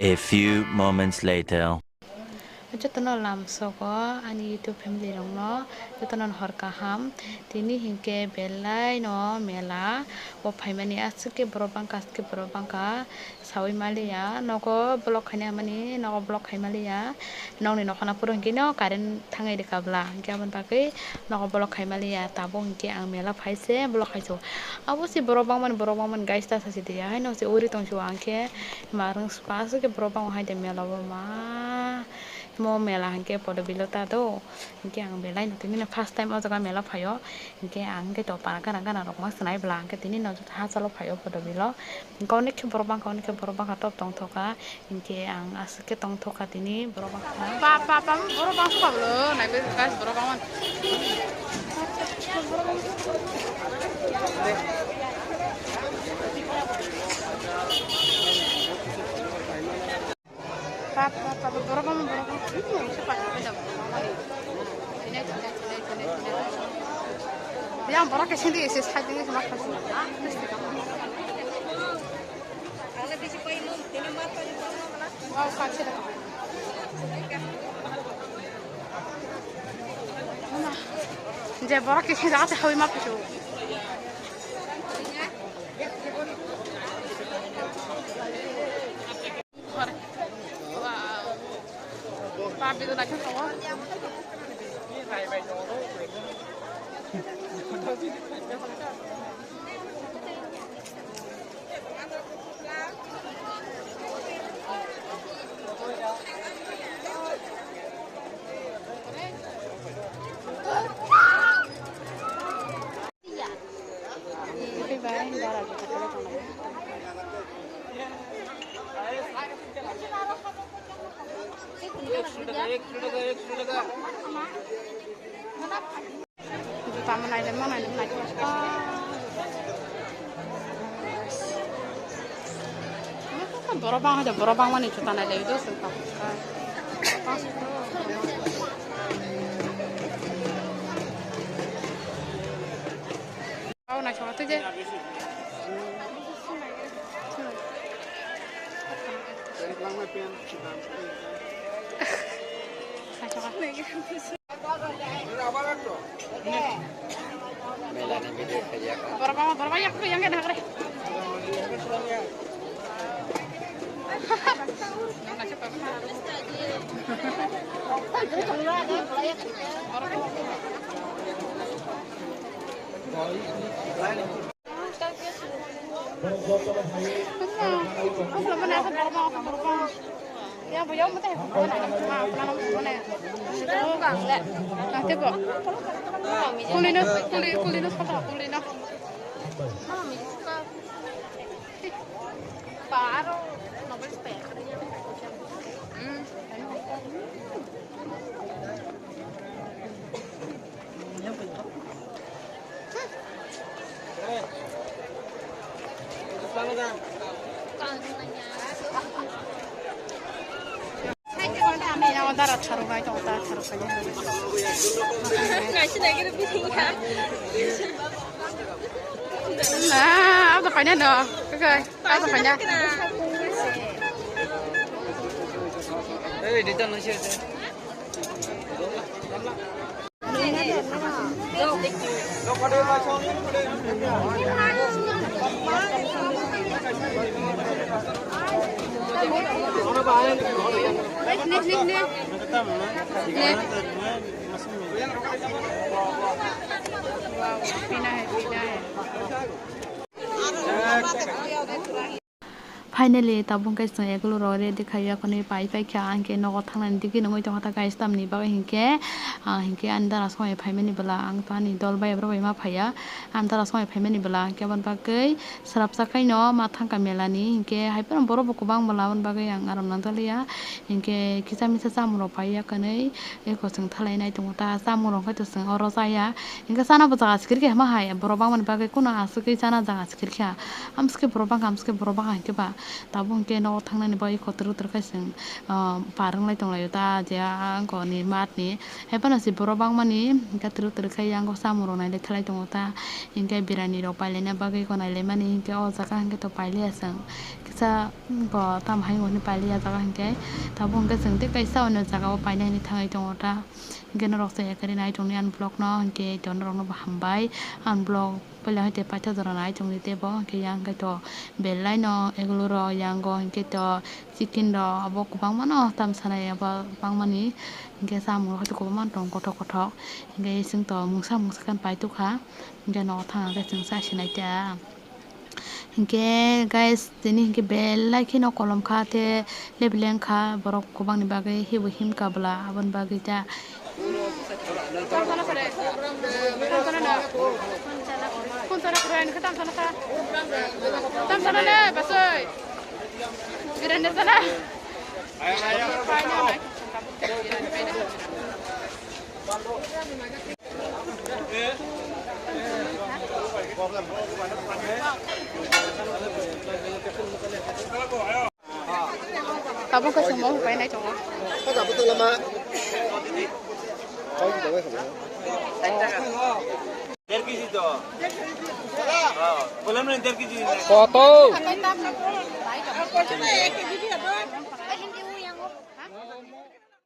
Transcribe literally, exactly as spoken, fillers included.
A few moments later. Jotono lamsogo ani YouTube family rokno, jotono hor kaham. Tini hinkhe belai no mela o phaimani, aswk khe borok bangkha, aswk khe borok bangkha. Saui maliya, nogo vlog khaina hamani, nogo vlog khai maliya. Nokni nokhana phuru hinkhe no current thangai rwkha bwla, hinkhe aboni bagwi nogo vlog khai maliya. Tabuk hinkhe ang mela phaise vlog khaisio. Abo se borok bangmani, borok bangmani guys, ta sasi diya. Haino se uri tongsibo, ang khe marwng sukha, aswk khe borok bango hai de mela bo ma. Mo mela hinkhe podo bilo ta do. Hinkhe ang belai no tini no first time o jaga mela phaio. Hinkhe ang hinkhe to para gana gana rok ma swnai bwla, hinkhe tini no hachalo phaio podo bilo. Hinkhe onek khe borok bangkha, onek khe borok bangkha top tongthoka. Hinkhe ang aswk khe tongthoka tini borok bangkha. Pa, pa, pa, borok bangkha bwlo, nai be guys, borok bangma. Pap, pap, pap, borok bangma, borok bangma. Hmm, se pa, pa, pa, pa. Yang borok ke sindi ese side ni sama khasi. Wow, kachi da. Je borok ke sindi ate hawi ma pisu. Juta mo naile mo naile mo naile. Borok bang hai de, borok bangmani juta naile do se. Au naisok tei je. Borok bangma, borok bangma yang khe nang khe. Kulino, kuli, kulino sota, kulino. Dara tharo bai tongo, dara tharo bai. Na, abo paina no. Kakai, abo paina. Ei, dita nang sih. Wow, pina hai, pina hai. Finally, tabuk khe chwng eglo rok ready khai ya, khwnwi pai pai kha, ang khe nogo thangnani digi nungwi tongkha, guys, tamni bagwi hinkhe, ah, hinkhe ani dara songwi phaimani bwla, ang to ani dol bai, borok bai ma phaiya, ani dara songwi phaimani bwla, hinkhe aboni bagwi swrapsa khaino ma thangkha melani, hinkhe hai phano borok bo kwbang bwla, aboni bagwi ang aro nang jaliya, hinkhe kisa misa chamung rok pai ya, khwnwi. Eko chwng thalai nai tongo ta, chamung rok khe to chwng oro chaya. Hinkhe chana bo jaga sikir khe hama hai, borok bangmani bagwi kuno aswk khe chana jaga sikir kha. Amswk khe borok bangkha, amswk khe borok bangkha hinkhe ba. Tabuk hwnkhe nogo thangnani bagwi kotor kotor khai chwng, ah, par wnglai tonglaio ta, je ah, angkoni matni. Hai phano se borok bangmani hwnkhe twrwk twrwk khai yango chamung rok nailai thalai tongo ta. Hwnkhe biryani rok pailaina bagwi eko nailaimani hwnkhe o jaga hwnkhe to pailiya chwng. Kisa bo tamo hai hwnwi pailiya jaga hwnkhe. Tabuk hwnkhe chwng tei kaisa onyo jaga o paina hinwi thangwi tongo ta. Hwnkhe norok se ekari nai tongni ani vlog no, hwnkhe to norok no bo hambai. Ani vlog puila hai tei paithago jora nai tongdi tei bo, hwnkhe yang khe to belai no eglo rok yango, hwnkhe to chicken rok abo kwbangma no tam sanai abo kwbangmani, hwnkhe chamung rok hai to kwbangma tong kothok kothok, hwnkhe chwng to mungsa mungsa khe pai tongkha, hwnkhe nogo thang khe chwng cha sinai ta. Hwnkhe guys, tini hwnkhe belai kheno kolom kha, tei lebleng kha, borok kwbangni bagwi hibo himkha bwla, aboni bagwi ta. Tabuk khe chwng bo hupai nai tongo. দেড় কেজি তো। হ্যাঁ, বললাম না, দেড় কেজি। কত?